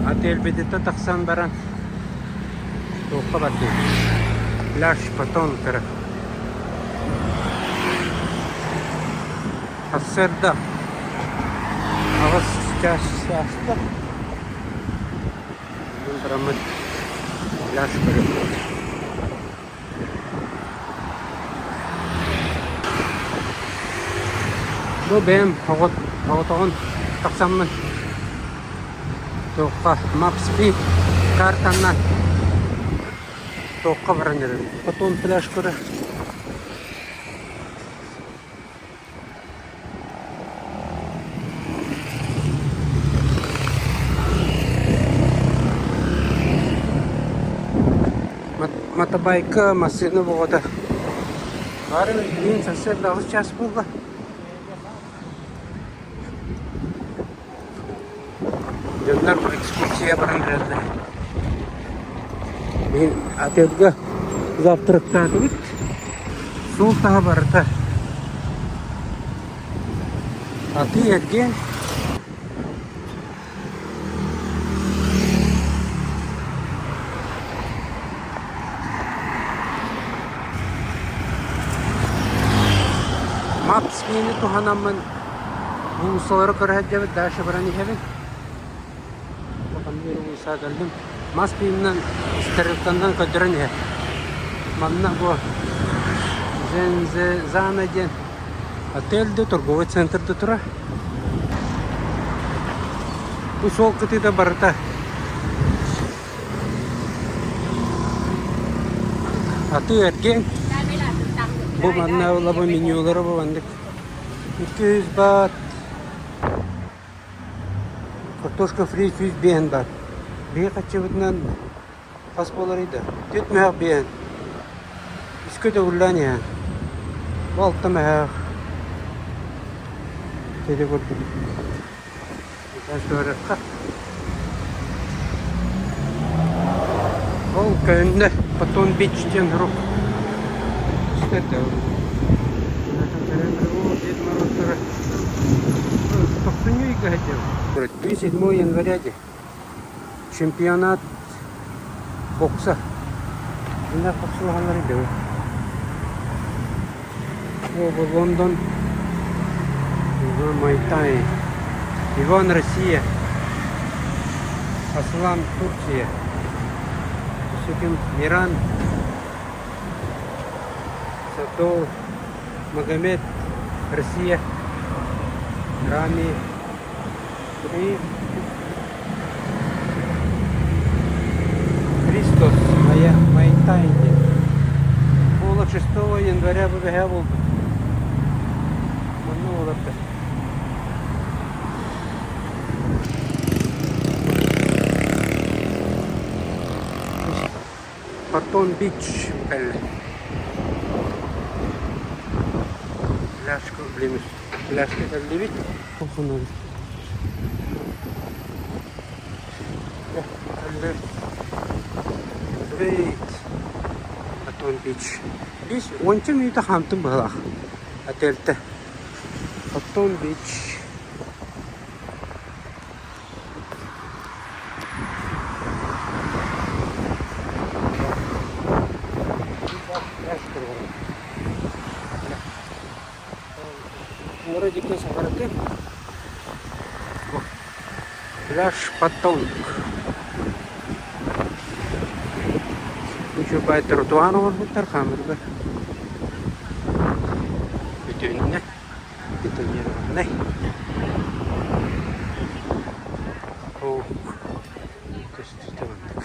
Отельбититтэн тахсан баран туохха бардыбыт? Пляж потом көрө. Сарсыарда 8 чаас ааста. Онон бараммыт пляж көрүөхпүт. Бу бэйэм оҕотоҕун тахсаммын туохха Maps.me картанан туохха баран эрэбин. Потом пляж көрө. Мотобайка, массыына боҕото. Бары билигин сарсыарда 8 чаас буолла. Дьоннор экскурсия баран эрэллэр. Мин отельга завтрактаатыбыт. Суол таһа барыта. Атыы-эргиэн. Maps миини туһанаммын уулуссалары көрө сылдьабыт, дальше баран иһэбин. Улахан уулусса кэллим. Мас пииннэн стрелканнан көрдөрөн иһэр. Манна бу Зензезана диэн отель да торговый центр да турар. Бу суол кытыыта барыта атыы-эргиэн. Бу манна лабы менюлара бу маннык 200 бат картошка фри 105 бат. Биһи хаччыбытынан хас буоларый да? Түөрт мөһөх биэһин. Үскэ төгүллээн иһэн. Бу алта мөһөх. Ити курдук. Көрүөххэ. Ол көһүннэ Потон Бич диэн рук. Тохсунньу ыйга сылдьабыт. 7 января дии. Чемпионат бокса. Инна боксалаһаллар идэбит. Бу Лондон Муай-Тай. Иван Россия. Аслан Турция. Өссө Миран Садол Магомед Россия. Рами Христос моя Май-Тай диэн. Буола 6 января бу бэһээ буолбут. Манна буоларда. Патон Бич кэллэ. Пляжка блин, пляжка кэллибит. Патон Бич. Бич уонча мүнүүтэ хаамтым быһыылаах отельтэ. Патон Бич. Муора диэки саҕарытыы. Пляж Патонг. Үчүгэй тротуар оҥорбуттар хаамырга. Бүтүннэ. Бетонированный. Ол көстүүтэ маннык.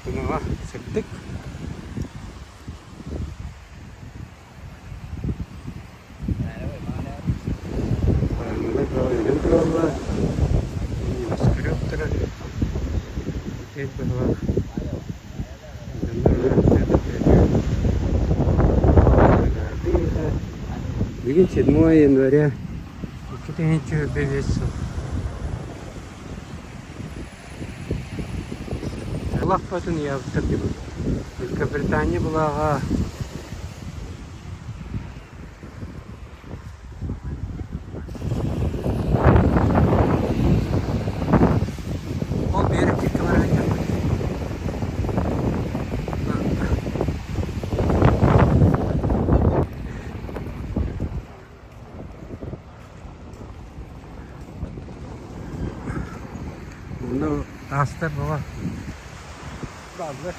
Тунаҕа сырдык. Бараммыта тураллар. Небоскреб турар. Үтүө быһылаах. Бүгүн 7 января 2025 сыл. Лаппатын ыйаабыттар диэн. Великобритания былааҕа Ол биэрик диэки бара сылдьаммыт. Онно таастар баҕа бааллар.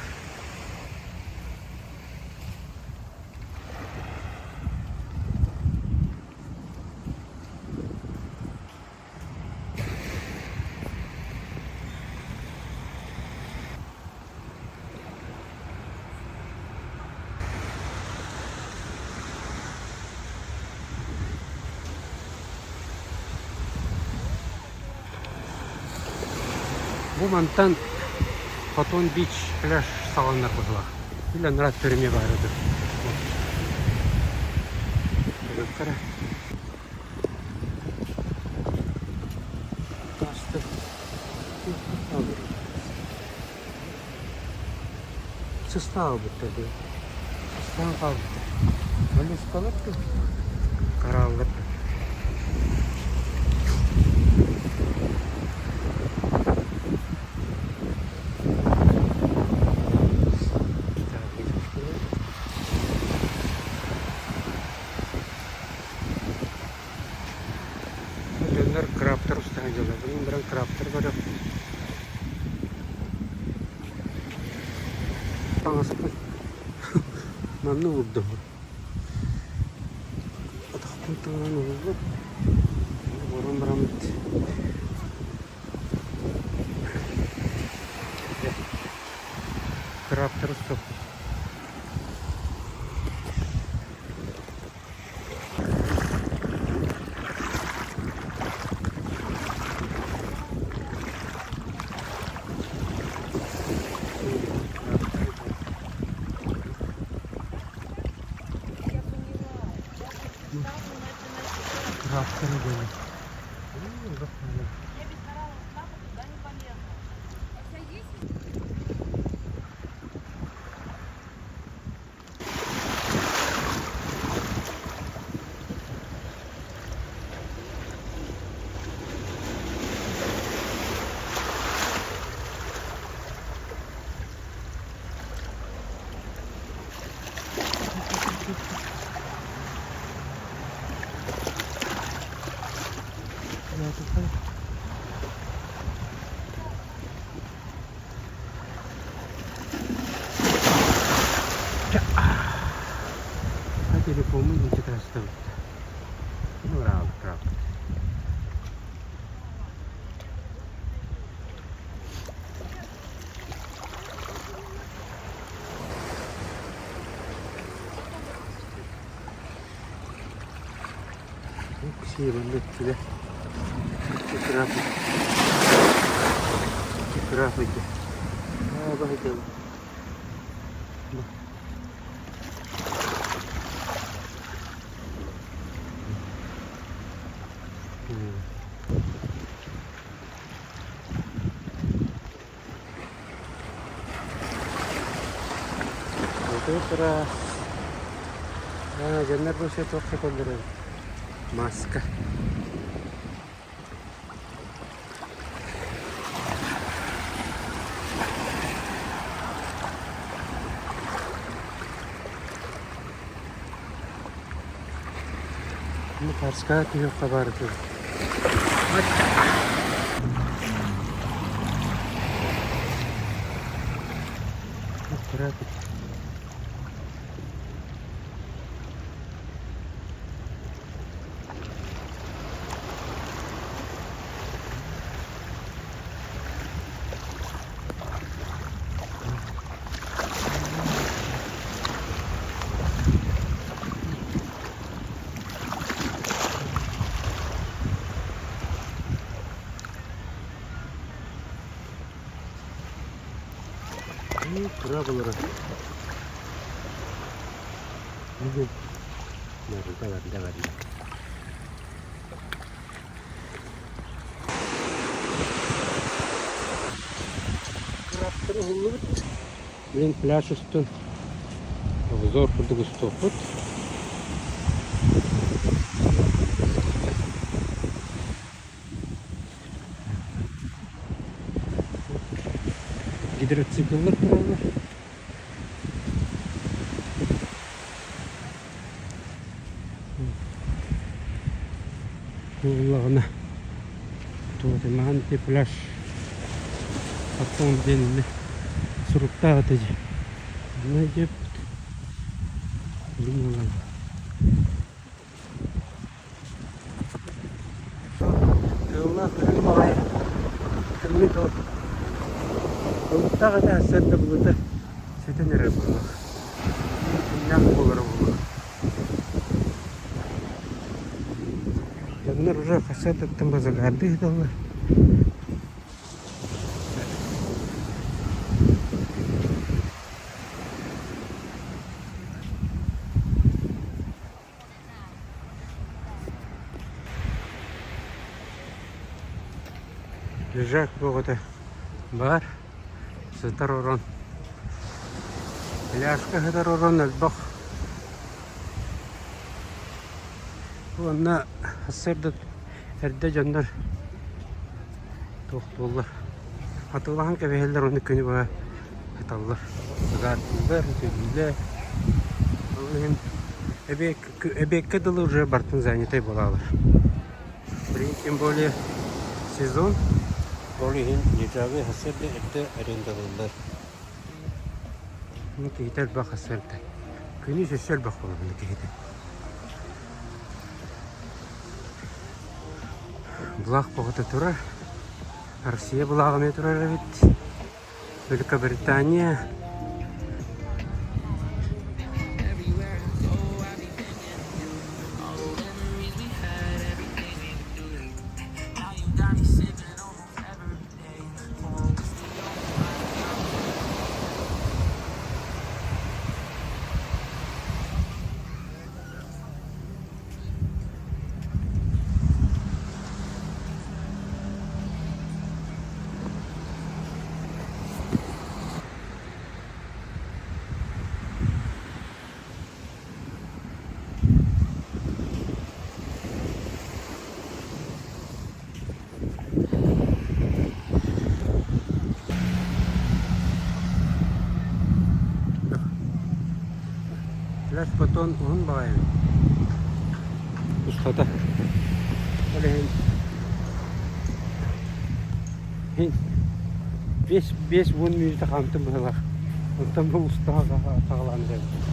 Бу мантан Хотун Бич пляж саҕаланар быһыылаах. Или анараа түрмэ баара дуу. Көрүөххэ Сыста хаалбыттар дуу? Сыстаан хаалбыттар. Моллюскалар дуу? Кораллар дуу? Дьоннор крабтар устаһан дьаллар. Билигин баран крабтар көрөбүт. Таҥаспын манна уурдум. Атахпын таҥаран уурдум. Олорон бараммыт крабтар устуохпут. Крабтары диэн. Телефоммун илдьэ таһыстыбыт. Быраабыт Ксения өттүгэр Здравствуйте. Утра дьоннор бу все туох сыталлар эбит маска. Мухарская түһүөххэ баар этэ. Кыра булара. Барда барда барда. Кыраптар уһуллубут. Билин пляж устун обзор курдук устуохпут. Гидроцикллар тураллар. Буоллаҕына туох ити пляж Потом диэн иннэ суруктаах этэ дии. Онно диэбит билин Тыаллаах үрүҥ баҕайы тымныы тыл Былыттаах этэ сарсыарда былыта сүтэн эрэр буолуох. Күннээх буолара буолуо. Дьоннор уже хассыатыттан базагаардыы сыталлар. Лежак бөҕөтө баар, сытар орон. Пляжка сытар орон элбэх. Уонна сарсыарда эрдэ дьоннор туохтууллар, атыылаһан кэбиһэллэр уонна күнү быһа сыталлар. Ыгааттыыллар, үтүөлүүллэр. Ол иһин эбиэккэ дылы уже бартын занятай буолаллар. Билигин тем более сезон, ол иһин лежагы сарсыарда эрдэ арендалыыллар. Киһитэ элбэх сарсыарда. Күнүс өссө элбэх буолар киһитэ. Былаах бөҕөтө турар. Россия былааҕа эмиэ турар эбит. Великобритания. Пляж потон уһун баҕайы эбит. Устата. Ол иһин 5-10 мүнүүтэ хаамтым быһыылаах. Онтон бу устаҕа саҕалаан эрэбин.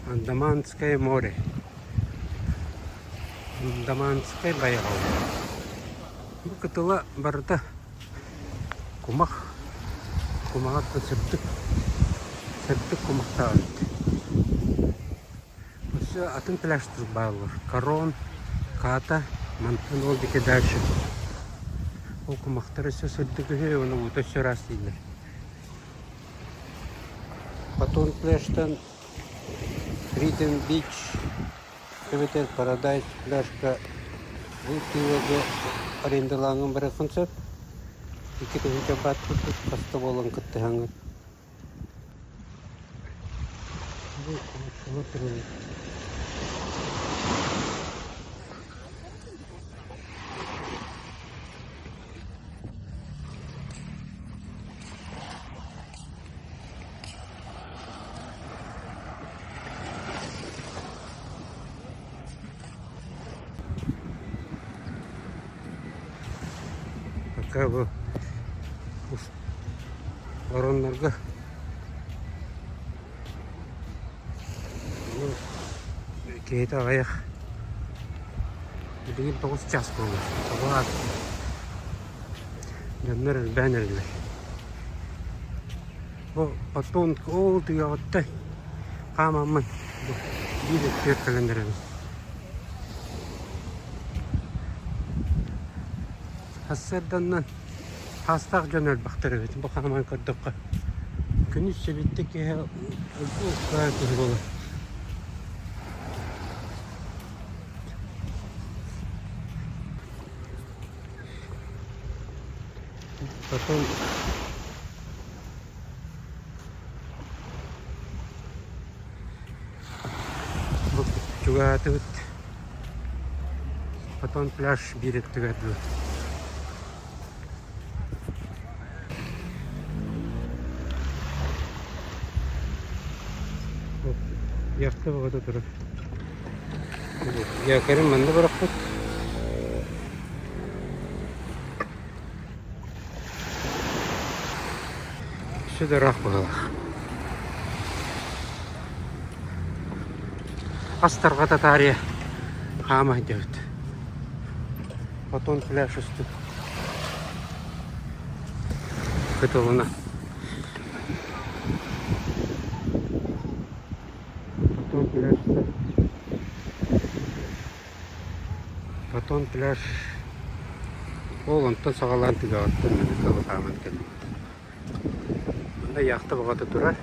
Андаманское море. Андаманскай байҕал. Бу кытыла барыта кумах, кумаҕа сырдык, сырдык кумахтаах эбит. Өссө атын пляжтар бааллар. Корон, Ката, мантан ол диэки дальше. Ол кумахтар өссө сырдык үһү, уонна уута өссө ыраас дииллэр. Потом пляжтан Freedom Beach эбэтэр Paradise пляжка бу тыыларга арендалааҥҥын барыаххын сөп. 2000 бат курдук хаста буолан кыттыһаҥҥын. Бу Пока бу ороннорго киһитэ аҕыйах. Билигин 9 час буолла. Тоҕо ааста. Дьоннор элбээн эрэллэр. Бу потом ол түгэҕиттэн хаамаммын бу биир өттүгэр кэлэн эрэбин. Сарсыарданнан хаастаах дьон элбэхтэр эбит. Бу хааман көрдөххө күнүс сэбиттэ киһи киһи буолар. Потом бу чугаһаатыбыт. Потом пляж биир өттүгэр дуу. Яхта бөҕөтө турар. Якорым манна бырахпыт. Өссө да ыраах быһыылаах. Ас тарҕата таарыйа хаама сылдьабыт. Хотон пляж устун кытылына. Потом пляж Потом пляж ол онтон саҕалаан түгэҕиттэн маны хааман кэлбит. Манна яхта бөҕөтө турар.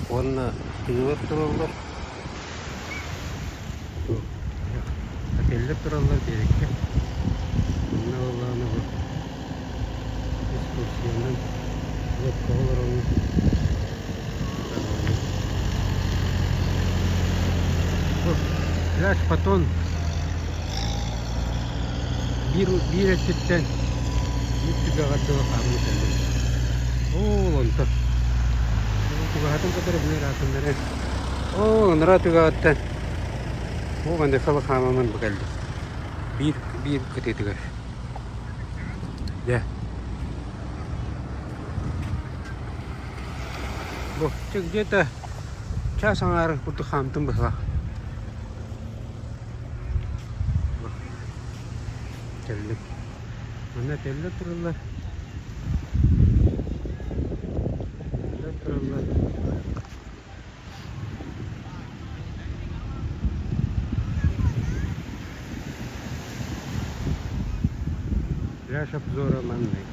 Уонна тыылар тураллар. Отеллэр тураллар биэрэккэ. Манна буоллаҕына бу экскурсиянан лодкаҕа олороҥҥун Бу пляж Патон биир, биир өттүттэн биир түгэҕэр дылы хааман кэллим. Оол онтон. Чугаһатын кытары били ыраатыннары. Оол анараа түгэҕиттэн ол андыхалы хаамамын бу кэллим. Биир, биир кытыытыгар. Дьэ. Бу где-то час аҥаарын курдук хаамтым быһыылаах. Кэллим. Манна отеллэр тураллар. Отеллэр тураллар. Пляж обзора маннык.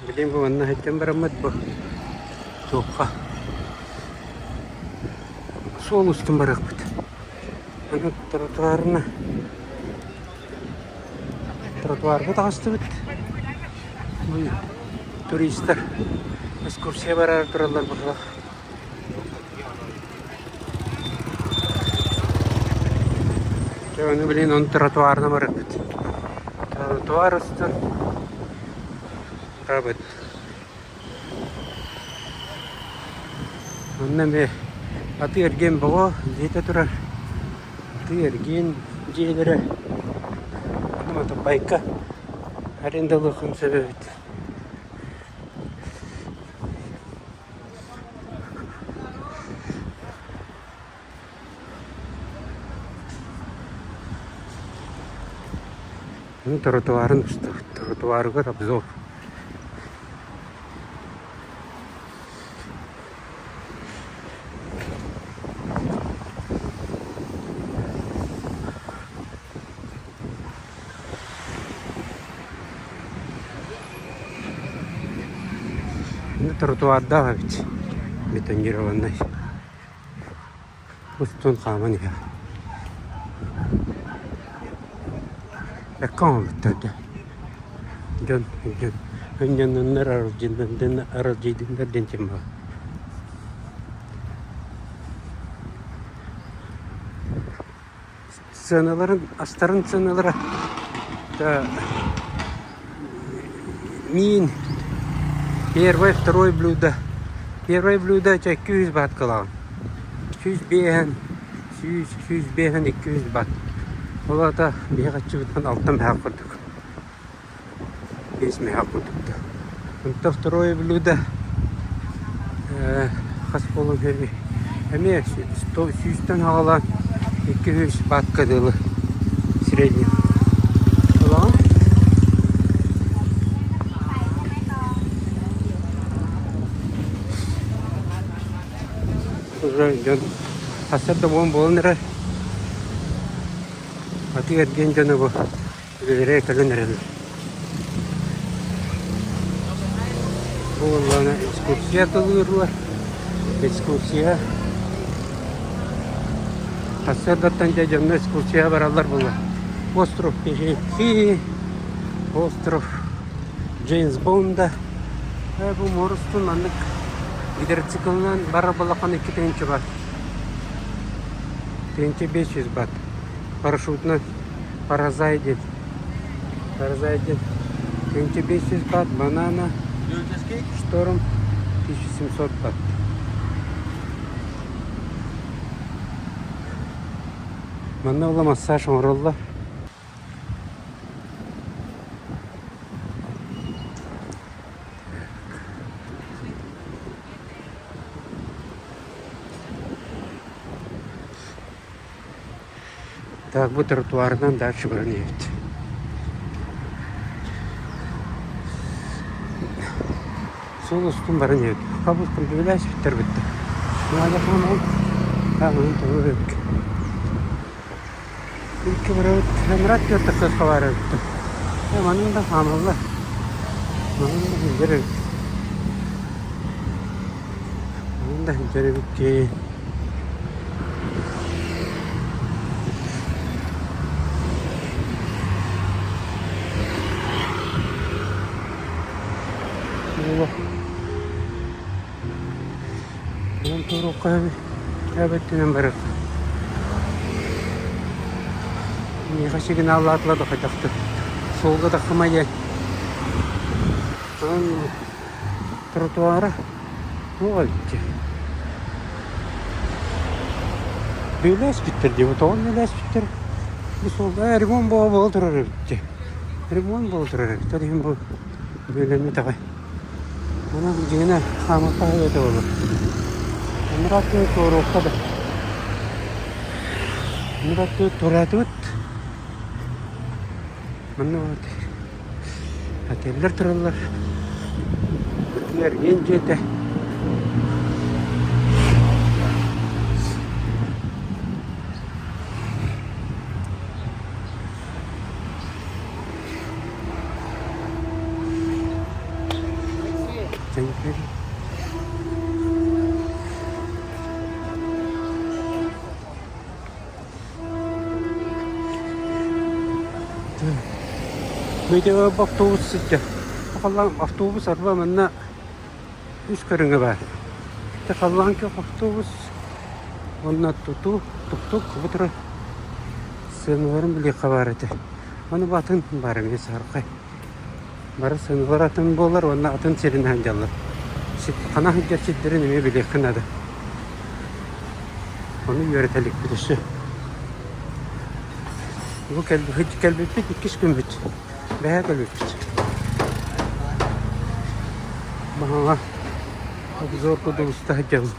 Билигин бу манна сылдьан бараммыт бу туохха суол устун барыахпыт. Аны тротуарына тротуарга таҕыстыбыт. Бу туристар экскурсия бараары тураллар быһыылаах. Дьэ ону билигин ону тротуарынан барарбыт. Тротуар устун барабыт. Онно эмиэ атыы-эргиэн бөҕө дьиэтэ турар. Атыы-эргиэн дьиэлэрэ онно байка арендалыаххын сөп эбит. Ну, тротуарын устабыт. Тротуарыгар обзор. Тротуардаах эбит бетонированный устун хааман иһэр Эккэ оҥорбуттар дьэ дьон дьон ынньанныннар аралдьыйдыннар диэн ким баар Сыаналарын, астарын сыаналара да миин первое, второе блюдо. Первое блюдо это 200 баат кылаҕын. 105 100 105 200 бат. Ол аата биһи хаччыбытынан алта мөһөөх курдук. Биэс мөһөөх курдук да. Онтон второе блюдо хас буолуон сөбүй? Эмиэ сүүстэн саҕалаан 200 бакка дылы средний. Ылаҕын? Уже дьон сарсыарда буолан буолан эрэр. Атыы-эргиэн дьоно бу үлэлэрэ кэлэн эрэллэр. Бу буоллаҕына экскурсия атылыырлар. Экскурсия. Сарсыардаттан дьэ дьоҥҥо экскурсияҕа бараллар буолла. Остров Пехи, остров Джеймс Бонда. Бу муорустун маннык гидроциклынан барар балахан 2 тыһыынча бат. 1500 бат. Парашютынан Паразай диэн. Паразай диэн 1500 бат, банана, шторм 1700 бат. Манна ула массаж оҥороллор. Так бу тротуарынан дальше баран иһэбит. Суол устун баран иһэбит. Хабылкын бүлээспиттэр бүттэ. Икки барабыт Мурат түөрт хабаар эбиттэр. Манан да хаамаллар. Манан да сылдьар эбит. Манан да сылдьар эбиккин. Онон туруохха эбэттинэн барар. Миэхэ сигналлаатылар да хайдахтар. Суолга тахсыма диэн. Онон тротуара туох эбит Бүөлээспиттэр дии, тоҕо бүөлээспиттэр? Бу суолга ремонт буола буола турар эбит дии. Ремонт буола турар эбит. Ол иһин бу бүөлэммит аҕай. Онон дьиҥинэ хаамыахха эбэтэ буолуо. Анараа туоруохха да. Анараа туораатыбыт. Манна вот отеллэр тураллар. Эргиэн дьиэтэ. Видео автобус сылдьар. Халлаан автобус арба манна үс көрүҥэ баар. Ити халлаан күөх автобус уонна тутуу тук-тук бу турар сыаналарын билиэххэ баар этэ. Аны бу атын баар эмиэ саһархай. Бары сыаналар атын буолар уонна атын сиринэн сылдьаллар. Хана сылдьар сирдэрин эмиэ билиэххэ наада. Ону үөрэтэ иликпит өссө. Бу кэлбиппит иккис күммүт. Бэһээ кэлбиппит. Маһаҥа обзор курдук уста сылдьабын.